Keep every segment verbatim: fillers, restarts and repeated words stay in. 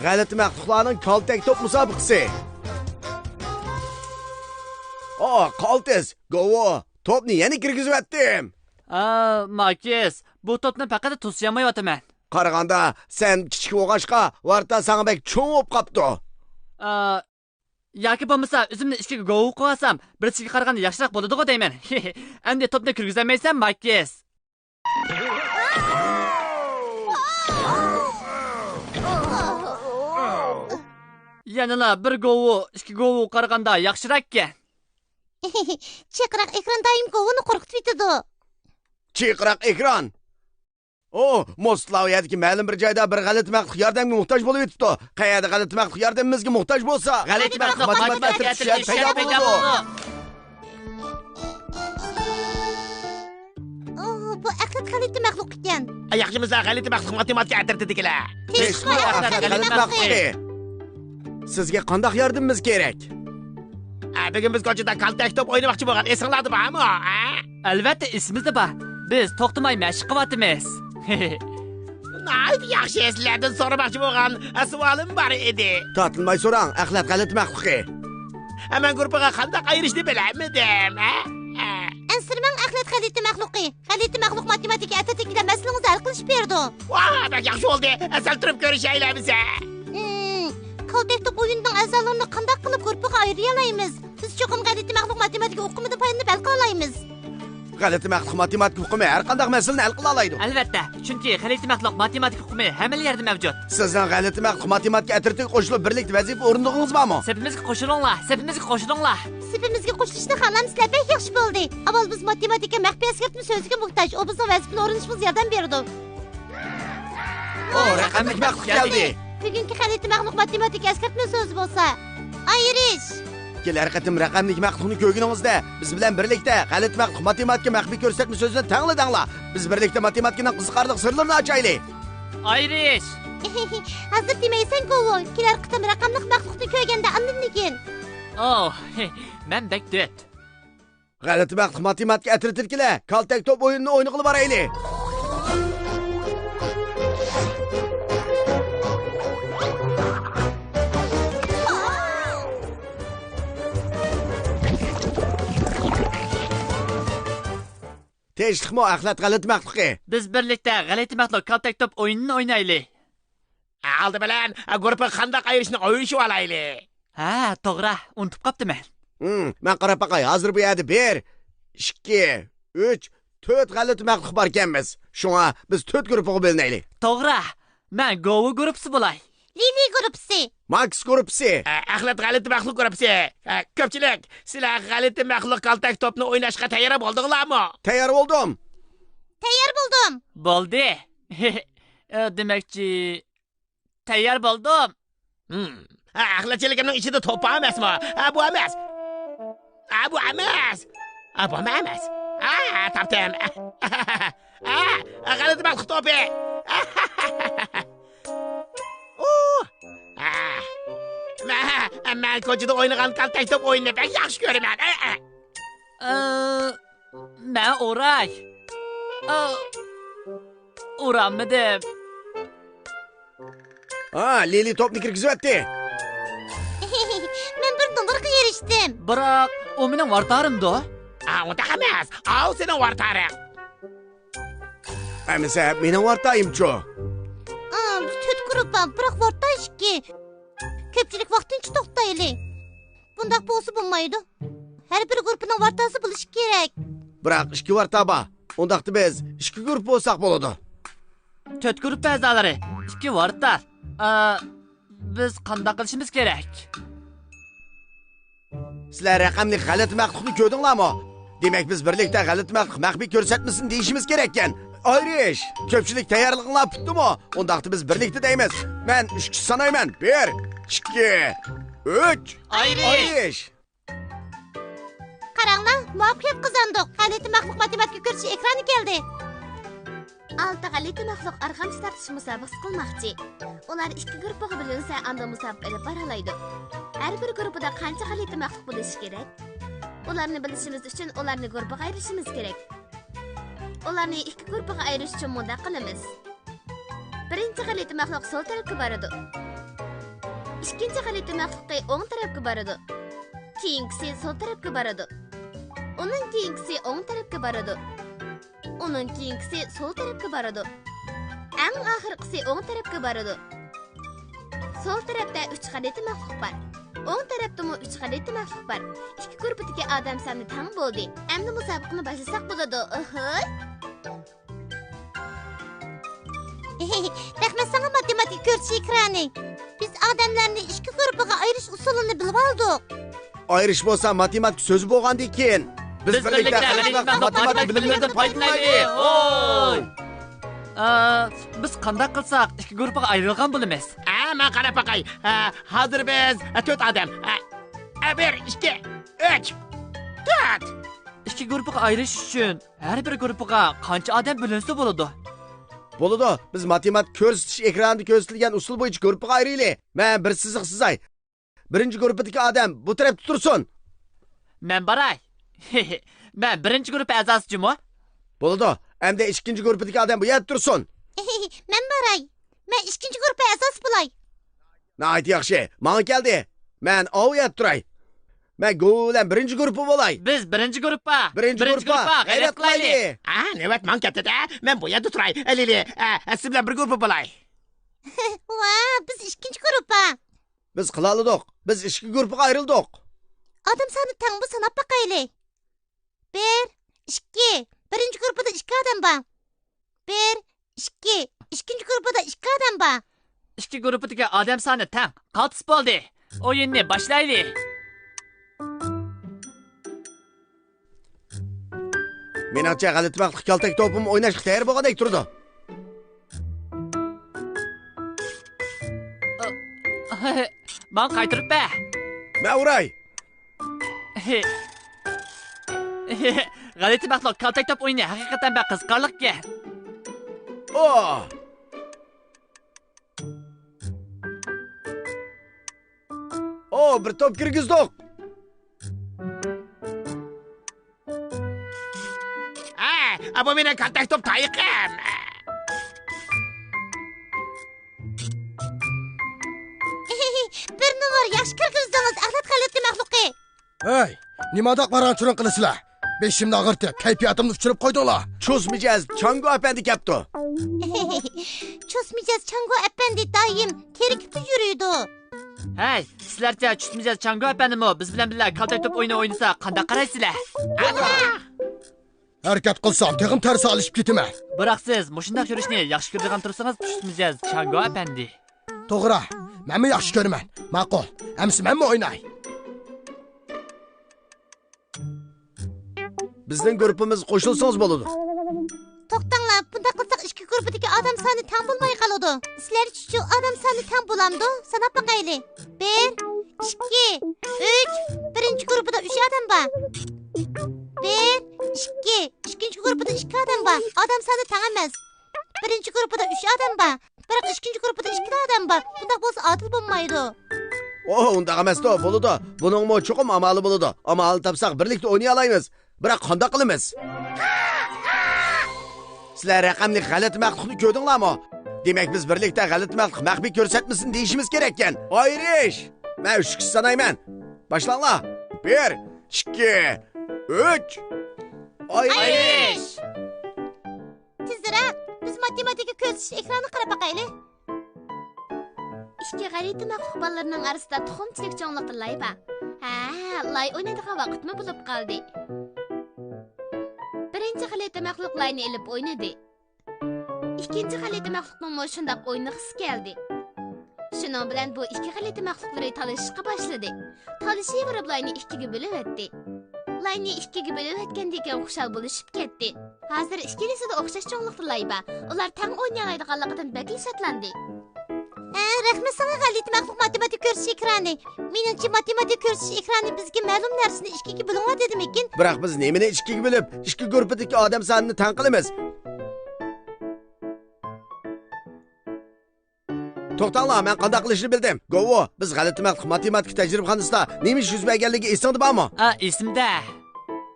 غەلىتە مەخلۇقلارنىڭ كالتەك توپ مۇسابىقىسى. ئا، قالتىس، گوۋۇ، توپنى يەنە كىرگۈزۈۋەتتىم. ئا، ماكىس، بۇ توپنى پەقەت توسۇيالمايۋاتىمەن. قارىغاندا، سەن كىچىك بولغاچقا، ۋارتا ساڭا بەك چوڭ بولۇپ قاپتۇ. ئا، ياكى بولمىسا، ئۆزۈمنى ئىككىگە گوۋۇ قىلىۋالسام، بىرسىگە قارىغاندا ياخشىراق بولىدىغۇ دەيمەن. ئەمدى توپنى كىرگۈزەلمەيسەن، ماكىس. يەنىلا بىر گوۋۇ، ئىككى گوۋۇغا قارىغاندا ياخشىراككەن. چىرقىراق ئېكران دائىم گوۋۇنى قورقۇتۇۋېتىدۇ. چىرقىراق ئېكران. ئو، موسكۋا يەردىكى مەلۇم بىر جايدا بىر غەلىتە مەخلۇق ياردەمگە موھتاج بولۇۋېتىپتۇ. قەيەردە غەلىتە مەخلۇق ياردىمىمىزگە موھتاج بولسا، غەلىتە مەخلۇق ماتېماتىكا ئەترىتى شەرت پەيدا بولىدۇ. ئو، بۇ ئەخلەت غەلىتە مەخلۇق ئىكەن. ئە، ياخشىمىسىلەر، غەلىتە مەخلۇق ماتېماتىكا ئەترىتىدىكىلەر؟ تىنچلىق، ئەخلەت غەلىتە مەخلۇقى. سىزگە قانداق ياردىمىمىز كېرەك؟ ئە، بۈگۈن بىز كوچىدا كالتەك توپ ئوينىماقچى بولغان، ئېسىڭلاردا بارمۇ؟ ئە؟ ئەلۋەتتە، ئېسىمىزدە بار. بىز توختىماي مەشىق قىلىۋاتىمىز. ناھايىتى ياخشى، سىلەردىن سورىماقچى بولغان سوئالىم بار ئىدى. تارتىنماي سوراڭ، ئەخلەت غەلىتە مەخلۇقى. ئە، مەن گۇرۇپپىغا قانداق ئايرىشنى بىلەلمىدىم، ھە؟ ئەنسىرىمەڭ، ئەخلەت غەلىتە مەخلۇقى. غەلىتە مەخلۇق ماتېماتىكا ئەترىتىدىكىلەر مەسىلىڭىزنى ھەل قىلىشىپ بېرىدۇ. ۋاھ، بەك ياخشى بولدى. ئە، سەل تۇرۇپ كۆرۈشەيلى ئەمىسە. ھىم، كالتەك توپ ئويۇنىنىڭ ئەزالىرىنى قانداق قىلىپ گۇرۇپپىغا ئايرىيالايمىز؟ بىز چوقۇم غەلىتە مەخلۇق ماتېماتىكا ئۇقۇمىدىن پايدىلىنىپ ھەل قىلالايمىز. غەلىتە مەخلۇق ماتېماتىكا ئۇقۇمى ھەر قانداق مەسىلىنى ھەل قىلالايدۇ. ئەلۋەتتە، چۈنكى غەلىتە مەخلۇق ماتېماتىكا ئۇقۇمى ھەممىلا يەردە مەۋجۇت. سىزنىڭ غەلىتە مەخلۇق ماتېماتىكا ئەترىتىگە قوشۇلۇپ، بىرلىكتە ۋەزىپە ئورۇندىغىڭىز بارمۇ؟ سېپىمىزگە قوشۇلۇڭلار، سېپىمىزگە قوشۇلۇڭلار. سېپىمىزگە قوشۇلۇشنى خالامسىلەر؟ بەك ياخشى بولدى. ئاۋۋال بىز ماتېماتىكا مەخپىي ئەسكەرتمە سۆزىگە موھتاج، ئۇ بىزنىڭ ۋەزىپىنى ئورۇندىشىمىزغا ياردەم بېرىدۇ. ئو، رەقەملىك مەخلۇق كەلدى. بۈگۈنكى غەلىتە مەخلۇق ماتېماتىكا ئەسكەرتمە سۆزى بولسا، ئايرىش. كېلەر قېتىم رەقەملىك مەخلۇقنى كۆرگىنىڭىزدە، بىز بىلەن بىرلىكتە غەلىتە مەخلۇق ماتېماتىكا مەخپىي كۆرسەتمە سۆزىنى تەڭلا دەڭلار. بىز بىرلىكتە ماتېماتىكىنىڭ قىزىقارلىق سىرلىرىنى ئاچايلى. ئايرىش. ھازىر دېمەيسەن، گوۋۇ. كېلەر قېتىم رەقەملىك مەخلۇقنى كۆرگەندە ئاندىن كېيىن. ئو، مەن بەك دۆت. غەلىتە مەخلۇق ماتېماتىكا ئەترىتىدىكىلەر، كالتەك توپ ئويۇنىنى ئوينىغىلى بارايلى. تىنچلىقمۇ، ئەخلەت غەلىتە مەخلۇقى؟ بىز بىرلىكتە غەلىتە مەخلۇق كالتەك توپ ئويۇنىنى ئوينايلى. ئالدى بىلەن گۇرۇپپىغا قانداق ئايرىشنى ئويلىشىۋالايلى. ھە، توغرا، ئۇنتۇپ قاپتىمەن. ھىم، مەن قاراپ باقاي، ھازىر بۇ يەردە بىر، ئىككى، ئۈچ، تۆت غەلىتە مەخلۇق باركەنمىز. شۇڭا بىز تۆت گۇرۇپپىغا بۆلۈنەيلى. توغرا، مەن گوۋۇ گۇرۇپپىسى بولاي. لىلى گۇرۇپپىسى. ماكس گۇرۇپپىسى. ئە، ئەخلەت غەلىتە مەخلۇق گۇرۇپپىسى. ئە، كۆپچىلىك، سىلەر غەلىتە مەخلۇق كالتەك توپنى ئويناشقا تەييار بولدۇڭلارمۇ؟ تەييار بولدۇم. تەييار بولدۇم. بولدى. ئە، دېمەكچى، تەييار بولدۇم. ھىم. ھە، ئەخلەتچىلىكىمنىڭ ئىچىدە توپ بار ئەمەسمۇ؟ ھە، بۇ ئەمەس. ھە، بۇ ئەمەس. ھە، بۇمۇ ئەمەس. ھە، تاپتىم. ھە، غەلىتە مەخلۇق توپى. ئۇ. ھە. مەن، مەن كوچىدا ئوينىغان كالتەك توپ ئويۇنىنى بەك ياخشى كۆرىمەن. ھە، ھە. ئە، مەن ئۇراي. ئە، ئۇرالمىدىم. ھا، لىلى توپنى كىرگۈزۈۋەتتى. مەن بىر نومۇرغا ئېرىشتىم. بىراق، ئۇ مېنىڭ ۋارتارىمدۇ؟ ئا، ئۇنداق ئەمەس. ئاۋۇ سېنىڭ ۋارتارىڭ. ئەمىسە، مېنىڭ ۋارتايىمچۇ؟ ئا، بىز تۆت گۇرۇپپا، بىراق ۋارتا ئىككى. كۆپچىلىك، ۋاقتىنچە توختايلى. بۇنداق بولسا بولمايدۇ. ھەر بىر گۇرۇپپىنىڭ ۋارتاسى بولۇشى كېرەك. بىراق ئىككى ۋارتا بار. ئۇنداقتا بىز ئىككى گۇرۇپپا بولساق بولىدۇ. تۆت گۇرۇپپا ئەزالىرى، ئىككى ۋارتا. ئا، بىز قانداق قىلىشىمىز كېرەك؟ سىلەر رەقەملىك غەلىتە مەخلۇقنى كۆردۈڭلارمۇ؟ دېمەك، بىز بىرلىكتە غەلىتە مەخلۇق مەخپىي كۆرسەتمىسىنى دېيىشىمىز كېرەككەن. ئايرىش! كۆپچىلىك، تەييارلىقىڭلار پۈتتىمۇ؟ ئۇنداقتا بىز بىرلىكتە دەيمىز. مەن ئۈچكىچە سانايمەن. بىر، ئىككى، ئۈچ. ئايرىش! ئايرىش! قاراڭلار، مۇۋەپپەقىيەت قازاندۇق. غەلىتە مەخلۇق ماتېماتىكا كۆرسىتىش ئېكرانى كەلدى. ئالتە غەلىتە مەخلۇق ئارغامچا تارتىش مۇسابىقىسى قىلماقچى. ئۇلار ئىككى گۇرۇپپىغا بۆلۈنسە، ئاندىن مۇسابىقە ئېلىپ بارالايدۇ. ھەر بىر گۇرۇپپىدا قانچە غەلىتە مەخلۇق بولۇشى كېرەك؟ ئۇلارنى بىلىشىمىز ئۈچۈن ئۇلارنى گۇرۇپپىغا ئايرىشىمىز كېرەك. ئۇلارنى ئىككى گۇرۇپپىغا ئايرىش ئۈچۈن مۇنداق قىلىمىز. بىرىنچى غەلىتە مەخلۇق سول تەرەپكە بارىدۇ. ئىككىنچى غەلىتە مەخلۇقى ئوڭ تەرەپكە بارىدۇ. كېيىنكىسى سول تەرەپكە بارىدۇ. ئۇنىڭ كېيىنكىسى ئوڭ تەرەپكە بارىدۇ. ئۇنىڭ كېيىنكىسى سول تەرەپكە بارىدۇ. ئەڭ ئاخىرقىسى ئوڭ تەرەپكە بارىدۇ. سول تەرەپتە ئۈچ غەلىتە مەخلۇق بار. ئوڭ تەرەپتىمۇ ئۈچ غەلىتە مەخلۇق بار. ئىككى گۇرۇپپىدىكى ئادەم سانى تەڭ بولدى. ئەمدى مۇسابىقىنى باشلىساق بولىدۇ. ئوھوي! رەھمەت ساڭا، ماتېماتىكا كۆرسىتىش ئېكرانى. بىز ئادەملەرنى ئىككى گۇرۇپپىغا ئايرىش ئۇسۇلىنى بىلىۋالدۇق. ئايرىش بولسا ماتېماتىكا سۆزى بولغاندىكىن، بىز بىرلىكتە غەلىتە مەخلۇق ماتېماتىكا بىلىملىرىدىن پايدىلاندۇق. ھوي! ئا، بىز قانداق قىلساق ئىككى گۇرۇپپىغا ئايرىلغان بولىمىز؟ ئە، مەن قاراپ باقاي. ئە، ھازىر بىز، ئە، تۆت ئادەم. ئە، ئە، بىر، ئىككى، ئۈچ، تۆت. ئىككى گۇرۇپپىغا ئايرىش ئۈچۈن ھەر بىر گۇرۇپپىغا قانچە ئادەم بۆلۈنسە بولىدۇ؟ بولىدۇ. بىز ماتېماتىكا كۆرسىتىش ئېكرانىدا كۆرسىتىلگەن ئۇسۇل بويىچە گۇرۇپپىغا ئايرىيلى. مەن بىر سىزىق سىزاي. بىرىنچى گۇرۇپپىدىكى ئادەم بۇ تەرەپتە تۇرسۇن. مەن باراي. مەن بىرىنچى گۇرۇپپا ئەزاسى جۇمۇ. بولىدۇ. ئەمدى ئىككىنچى گۇرۇپپىدىكى ئادەم بۇ يەردە تۇرسۇن. مەن باراي. مەن ئىككىنچى گۇرۇپپا ئەزاسى بولاي. ناھايىتى ياخشى. ماڭا كەلدى. مەن ئاۋۇ يەردە تۇراي. مەن گۇۋۇ بىلەن بىرىنچى گۇرۇپپا بولاي. بىز بىرىنچى گۇرۇپپا. بىرىنچى گۇرۇپپا، غەيرەت قىلايلى. ئە، نۆۋەت ماڭا كەتتى-دە. مەن بۇ يەردە تۇراي. لىلى، ئە، سىز بىلەن بىر گۇرۇپپا بولاي. ۋا، بىز ئىككىنچى گۇرۇپپا. بىز قىلالىدۇق. بىز ئىككى گۇرۇپپىغا ئايرىلدۇق. ئادەم سانى تەڭ بۇ، ساناپ باقايلى. بىر، ئىككى. بىرىنچى گۇرۇپپىدا ئىككى ئادەم بار. بىر، ئىككى. ئىككىنچى گۇرۇپپىدا ئىككى ئادەم بار. ئىككى گۇرۇپپىدىكى ئادەم سانى تەڭ. قالتىس بولدى. ئويۇننى باشلايلى. مېنىڭچە، غەلىتە مەخلۇق كالتەك توپىمۇ ئويناشقا تەييار بولغاندەك تۇرىدۇ. ماڭا قايتۇرۇپ بەر. مەن ئۇراي. غەلىتە مەخلۇق، كالتەك توپ ئويۇنى ھەقىقەتەن بەك قىزىقارلىقكەن. ئو! ئو، بىر توپ كىرگۈزدۇق. ھە، بۇ مېنىڭ كالتەك توپ تايىقىم. بىر نومۇر ياخشى كىرگۈزدىڭىز، ئەخلەت غەلىتە مەخلۇقى. ھەي، نېمانداق ۋاراڭ-چۇرۇڭ قىلىسىلەر؟ بېشىمنى ئاغرىتىپ، كەيپىياتىمنى ئۇچۇرۇپ قويدۇڭلار. چۇس مىجەز چاڭگو ئەپەندى كەپتۇ. چۇس مىجەز چاڭگو ئەپەندى دائىم تېرىكىپلا يۈرىدۇ. ھەي، سىلەرچە چۇس مىجەز چاڭگو ئەپەندىمۇ بىز بىلەن بىللە كالتەك توپ ئويۇنى ئوينىسا قانداق قارايسىلەر؟ ھەرىكەت قىلسام، تېخىمۇ تەرسا ئېلىشىپ كېتىمەن. بىراق سىز مۇشۇنداق يۈرۈشنى ياخشى كۆرىدىغان تۇرسىڭىز، چۇس مىجەز چاڭگو ئەپەندى. توغرا، مەنمۇ ياخشى كۆرىمەن. ماقۇل، ئەمىسە مەنمۇ ئويناي. بىزنىڭ گۇرۇپپىمىزغا قوشۇلسىڭىز بولىدۇ. توختاڭلار، بۇنداق قىلساق ئىككى گۇرۇپپىدىكى ئادەم سانى تەڭ بولماي قالىدۇ. سىلەرچە شۇ ئادەم سانى تەڭ بولامدۇ؟ ساناپ باقايلى. بىر، ئىككى، ئۈچ. بىرىنچى گۇرۇپپىدا ئۈچ ئادەم بار. بىر، ئىككى. ئىككىنچى گۇرۇپپىدا ئىككى ئادەم بار. ئادەم سانى تەڭ ئەمەس. بىرىنچى گۇرۇپپىدا ئۈچ ئادەم بار. بىراق ئىككىنچى گۇرۇپپىدا ئىككىلا ئادەم بار. بۇنداق بولسا ئادىل بولمايدۇ. ئوھ، ئۇنداق ئەمەستۇ، بولىدۇ. بۇنىڭمۇ چوقۇم ئامالى بولىدۇ. ئامالىنى تاپساق بىرلىكتە ئوينىيالايمىز. بىراق قانداق قىلىمىز؟ سىلەر رەقەملىك غەلىتە مەخلۇقنى كۆردۈڭلارمۇ؟ دېمەك، بىز بىرلىكتە غەلىتە مەخلۇق مەخپىي كۆرسەتمىسىنى دېيىشىمىز كېرەككەن. ئايرىش! مەن ئۈچكىچە سانايمەن. باشلاڭلار. بىر، ئىككى، ئۈچ. ئايرىش! تېزرەك! بىز ماتېماتىكا كۆرسىتىش ئېكرانىغا قاراپ باقايلى. ئىككى غەلىتە مەخلۇق بالىلىرىنىڭ ئارىسىدا تۇخۇمچىلىك چوڭلۇقتا لاي بار. ھە، لاي ئوينايدىغان ۋاقىتمۇ بولۇپ قالدى. بىرىنچى غەلىتە مەخلۇق لاينى ئېلىپ ئوينىدى. ئىككىنچى غەلىتە مەخلۇقنىڭمۇ شۇنداق ئوينىغۇسى كەلدى. شۇنىڭ بىلەن بۇ ئىككى غەلىتە مەخلۇقلىرى تالىشىشقا باشلىدى. تالىشىۋېرىپ لاينى ئىككىگە بۆلۈۋەتتى. لاينى ئىككىگە بۆلۈۋەتكەندىن كېيىن خۇشال بولۇشۇپ كەتتى. ھازىر ئىككىلىسىدە ئوخشاش چوڭلۇقتا لاي بار. ئۇلار تەڭ ئوينىيالايدىغانلىقىدىن بەكلا شادلاندى. ھە، رەھمەت ساڭا، غەلىتە مەخلۇق ماتېماتىكا كۆرسىتىش ئېكرانى. مېنىڭچە، ماتېماتىكا كۆرسىتىش ئېكرانى بىزگە مەلۇم نەرسىنى ئىككىگە بۆلۈڭلار دېدىمىكىن؟ بىراق بىز نېمىنى ئىككىگە بۆلۈپ، ئىككى گۇرۇپپىدىكى ئادەم سانىنى تەڭ قىلىمىز؟ توختاڭلار، مەن قانداق قىلىشنى بىلدىم. گوۋۇ، بىز غەلىتە مەخلۇق ماتېماتىكا تەجرىبىخانىسىدا نېمە ئىش يۈز بەرگەنلىكى ئېسىڭدە بارمۇ؟ ئا، ئېسىمدە.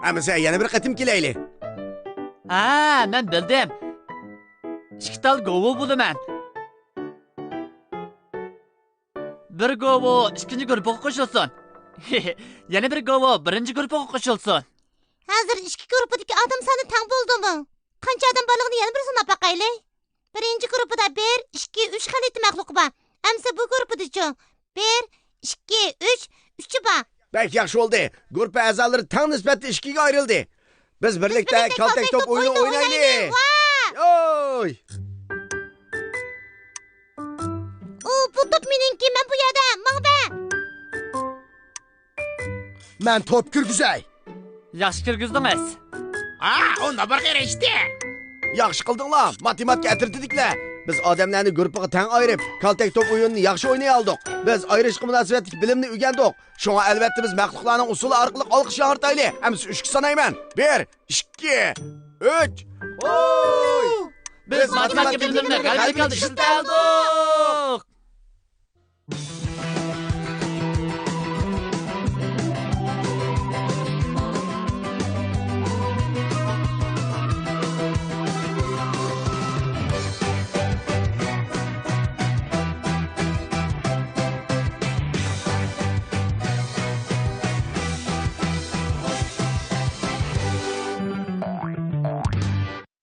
ئەمىسە يەنە بىر قېتىم كېلەيلى. ھە، مەن بىلدىم. ئىككى تال گوۋۇ بولىمەن. بىر گوۋۇ ئىككىنچى گۇرۇپپىغا قوشۇلسۇن. يەنە بىر گوۋۇ بىرىنچى گۇرۇپپىغا قوشۇلسۇن. ھازىر ئىككى گۇرۇپپىدىكى ئادەم سانى تەڭ بولدىمۇ؟ قانچە ئادەم بارلىقىنى يەنە بىر ساناپ باقايلى. بىرىنچى گۇرۇپپىدا بىر، ئىككى، ئۈچ خىل ئېيتىم مەخلۇقى بار. ئەمسە بۇ گۇرۇپپىدىچۇ؟ بىر، ئىككى، ئۈچ، ئۈچى بار. بەك ياخشى بولدى. گۇرۇپپا ئەزالىرى تەڭ نىسبەتتە ئىككىگە ئايرىلدى. بىز بىرلىكتە كالتەك توپ ئويۇنى ئوينايلى. ۋاي! ئوي! ئۇ، بۇ توپ مېنىڭكى، مەن بۇ يەردە، ماڭا بەر! مەن توپ كىرگۈزەي. ياخشى كىرگۈزدىڭىز. ھا، ئۇ نوبىرغا ئېرىشتى. ياخشى قىلدىڭلار، ماتېماتىكا ئەترىتىدىكىلەر. بىز ئادەملەرنى گۇرۇپپىغا تەڭ ئايرىپ، كالتەك توپ ئويۇنىنى ياخشى ئوينىيالدۇق. بىز ئايرىشقا مۇناسىۋەتلىك بىلىمنى ئۆگەندۇق. شۇڭا ئەلۋەتتە بىز مەخلۇقلارنىڭ ئۇسۇلى ئارقىلىق ئالقىش ياڭرىتايلى. ئەمسە ئۈچكە سانايمەن. بىر، ئىككى، ئۈچ. ۋوي! بىز ماتېماتىكا بىلىملىرىنى غەلىبىلىك ھالدا ئىشلىتەلدۇق.